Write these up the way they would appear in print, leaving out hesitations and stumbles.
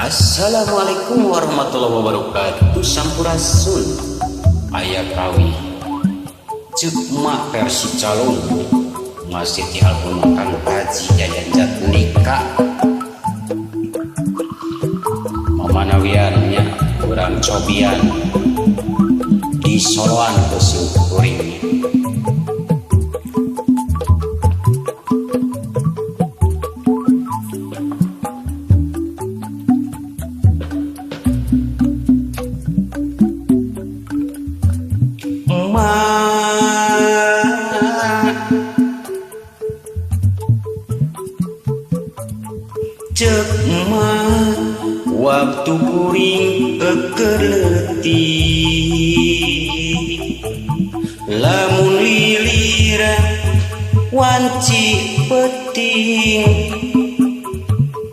Assalamualaikum warahmatullahi wabarakatuh. Sampurasun. Aya kawih. Ceuk Emak versi calon. Masih di album Kang Haji Yayan Jatnika. Mamanawian nya urang cobian di Soloan ku kuring. Ceuk emak waktu kuring keur leutik, lamun liliran wanci peuting,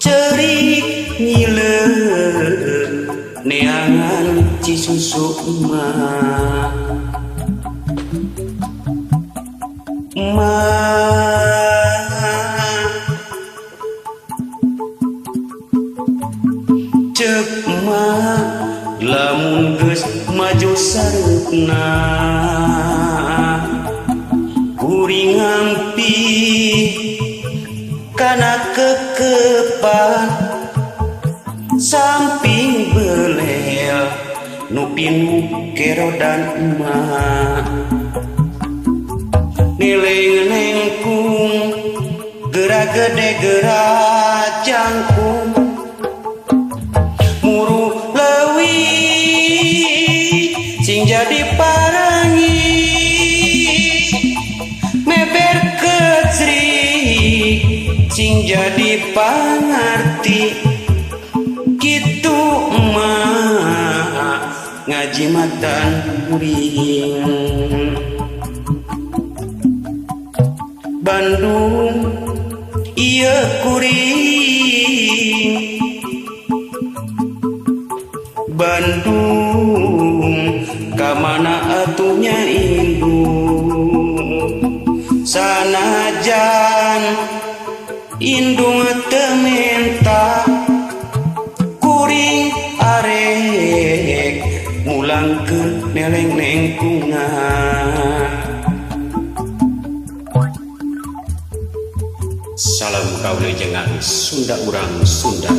cerik ngileun neangan cisusu emak. Emak ceuk emak lamun geus maju sareupna, kuring ngampi kana kekepan samping belel nu pinu kerodan emak. Nileng nengkung geura gede geura jangkung, muru leuwih sing jadi parangi, meber kecrik sing jadi pangarti. Kitu emak ngajimatan kuring. Bandung ieu kuring, Bandung kamana atuh nya indung, sanajan indung teu menta kuring arek mulangkeun neleng nengkungna. Salam kaulijangan Sunda urang Sunda,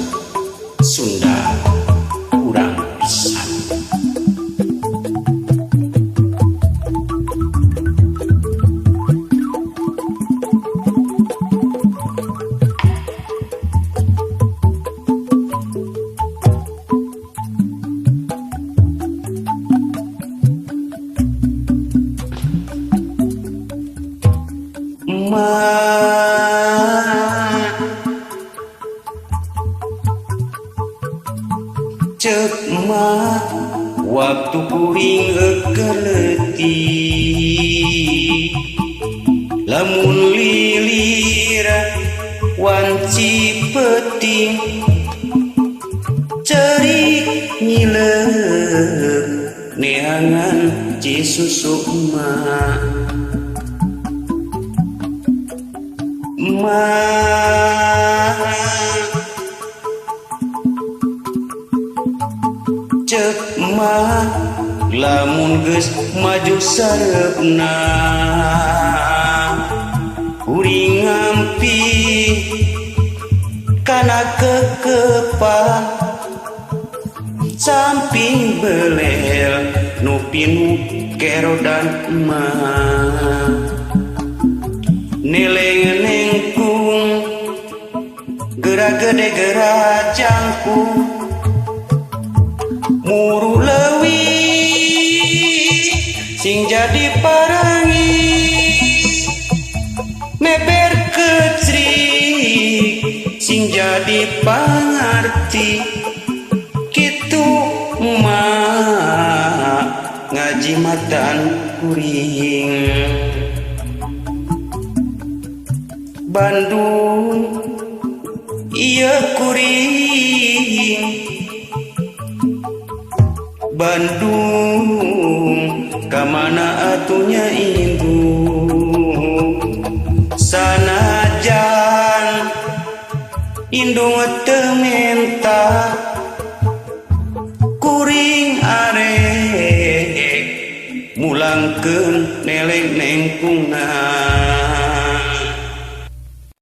Sunda urang pisan. Ceuk emak waktu kuring keur leutik, lamun liliran wanci peuting, cerik ngileun neangan cisusu emak. Emak ceuk emak lamun geus maju sareupna, kuring ngampi kana kekepan samping belel nu pinu kerodan emak. Neleng nengkung geura gede geura jangkung, muru leuwih sing jadi parangi, meber kecrik sing jadi pangarti. Kitu emak ngajimatan kuring. Bandung ieu kuring, Bandung kamana atuh nya indung, sanajan indung Indung teu menta kuring arek mulangkeun neleng nengkungna.